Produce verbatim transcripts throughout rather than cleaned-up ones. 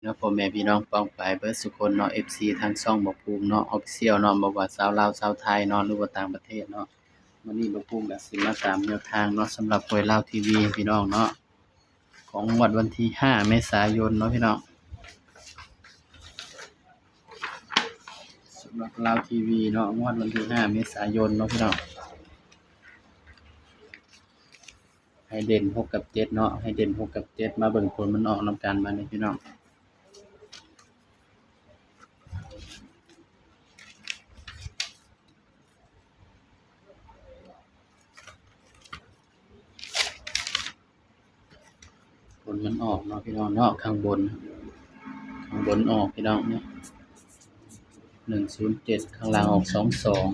เนาะ พ่อแม่พี่น้องป้องปายเบิดสุคนเนาะ เอฟซี ทางช่องบ่าวภูมิเนาะ Official เนาะ บ่ว่าชาวลาวชาวไทยเนาะ หรือว่าต่างประเทศเนาะ มื้อนี้บ่าวภูมิก็สิมาตามแนวทางเนาะ สำหรับหวยลาวทีวีพี่น้องเนาะ ของงวดวันที่ห้าเมษายนเนาะพี่น้อง สำหรับลาวทีวีเนาะ งวดวันที่ห้าเมษายนเนาะพี่น้อง ให้เด่นหกกับเจ็ดเนาะ ให้เด่นหกกับเจ็ด มาเบิ่งผลมันออกนำกันบาดนี้พี่น้อง ผลมันออกเนาะพี่น้องเนาะ ข้างบน ข้างบนออกพี่น้องเนี่ย หนึ่งศูนย์เจ็ด ข้างล่างออก สองสอง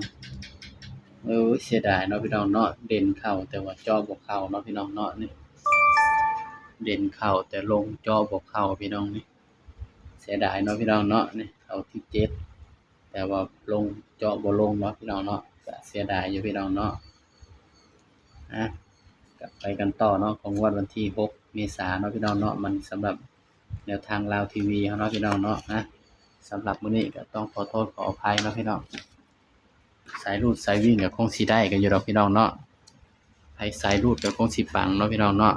เออ เสียดายเนาะพี่น้องเนาะ เด่นเข้าแต่ว่าเจาะบ่เข้าเนาะพี่น้องเนาะ นี่ เด่นเข้าแต่ลงเจาะบ่เข้าพี่น้องนี่ เสียดายเนาะพี่น้องเนาะ นี่ เข้าที่เจ็ด แต่ว่าลงเจาะบ่ลงเนาะพี่น้องเนาะ ก็เสียดายอยู่พี่น้องเนาะ อ่ะ กลับไปกันต่อเนาะ ของงวดวันที่หกเมษาเนาะพี่น้องเนาะ มันสำหรับแนวทางลาวทีวีเฮาเนาะพี่น้องเนาะ นะ สำหรับมื้อนี้ก็ต้องขอโทษขออภัยเนาะพี่น้อง สายรูดสายวิ่งก็คงสิได้กันอยู่ดอกพี่น้องเนาะ ไผสายรูดก็คงสิปังเนาะพี่น้องเนาะ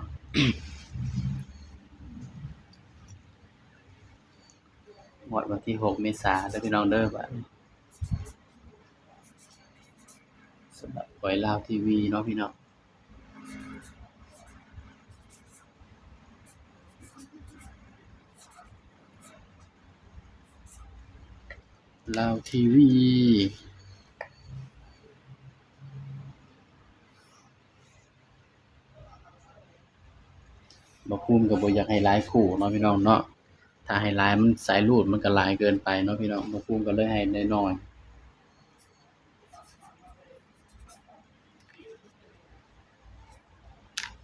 งวดวันที่หกเมษาเด้อพี่น้องเด้อ บาดนี้ สำหรับหวยลาวทีวีเนาะพี่น้อง ลาวทีวี บ่าวภูมิก็บ่อยากให้หลายคู่เนาะพี่น้องเนาะ ถ้าให้หลายมันสายรูดมันก็หลายเกินไปเนาะพี่น้อง บ่าวภูมิก็เลยให้น้อยๆ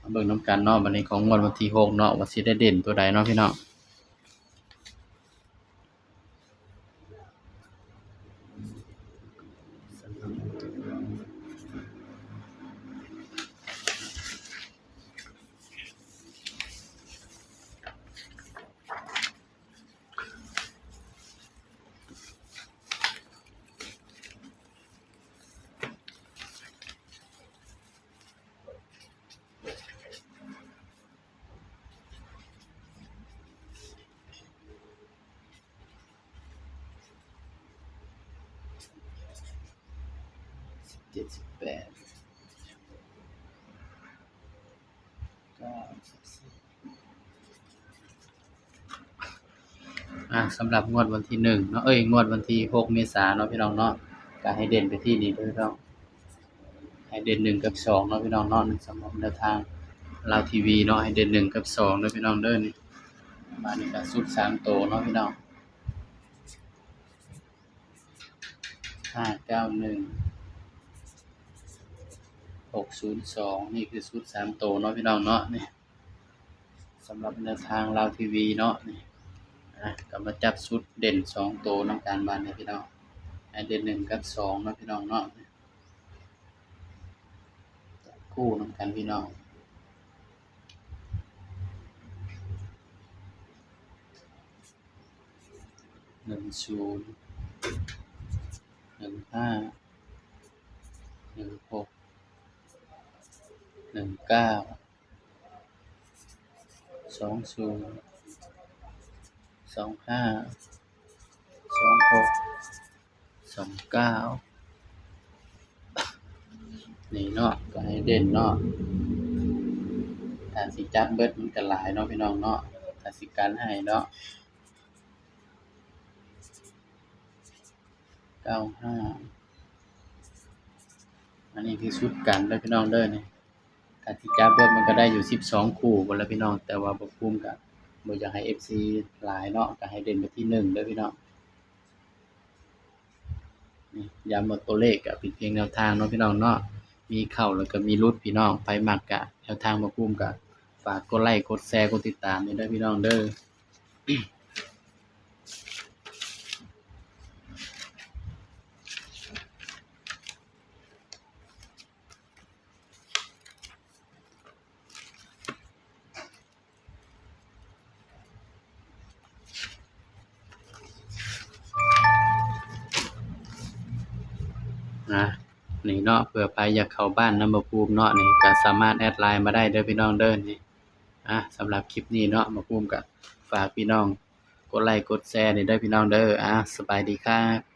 มาเบิ่งนำกันเนาะ บาดนี้ของงวดวันที่หกเนาะ ว่าสิได้เด่นตัวใดเนาะพี่น้อง สิบเจ็ด สิบแปด เก้า สิบสี่ อ่า สำหรับงวดวันที่หนึ่งเนาะ เอ้ย งวดวันที่หกเมษาเนาะพี่น้องเนาะ ก็ให้เด่นไปที่นี่เด้อพี่น้อง ให้เด่นหนึ่งกับสองเนาะพี่น้องเนาะ สำหรับแนวทางลาวทีวีเนาะ ให้เด่นหนึ่งกับสองเด้อพี่น้องเด้อ นี่ มานี่ก็ชุดสามตัวเนาะพี่น้อง ห้าเก้าหนึ่ง หกศูนย์สอง นี่คือชุดสามตัวเนาะพี่น้องเนาะ นี่ สำหรับแนวทางลาวทีวีเนาะ นี่ อ่ะ ก็มาจับชุดเด่นสองตัวนำกันบาดนี้พี่น้อง ให้เด่นหนึ่งกับสองเนาะพี่น้องเนาะ จับคู่นำกันพี่น้อง หนึ่งศูนย์ หนึ่งห้า หนึ่งหก หนึ่งเก้า สองศูนย์ สองห้า สองหก สองเก้า นี่เนาะ ก็ให้เด่นเนาะ ถ้าสิจับเบิดมันก็หลายเนาะพี่น้องเนาะ ถ้าสิกันให้เนาะ เก้าห้า อันนี้คือชุดกันเด้อพี่น้องเด้อ นี่ ถ้าสิจับเบิดมันก็ได้อยู่สิบสองคู่พุ้นล่ะพี่น้อง แต่ว่าบ่าวภูมิก็บ่อยากให้ เอฟซี หลายเนาะ ก็ให้เด่นไปที่หนึ่งเด้อพี่น้อง นี่ ย้ำว่าตัวเลขก็เป็นเพียงแนวทางเนาะพี่น้องเนาะ มีเข้าแล้วก็มีหลุดพี่น้อง ไผมักก็แนวทางบ่าวภูมิก็ฝากกดไลค์ กดแชร์ กดติดตามด้วยเด้อพี่น้องเด้อ นะ นี่เนาะ เผื่อไผอยากเข้าบ้านนำบ่าวภูมิเนาะ นี่ก็สามารถแอดไลน์มาได้เด้อพี่น้องเด้อ นี่ อ่ะ สำหรับคลิปนี้เนาะ บ่าวภูมิก็ฝากพี่น้องกดไลค์กดแชร์นี่เด้อพี่น้องเด้อ อ่ะ สบายดีครับ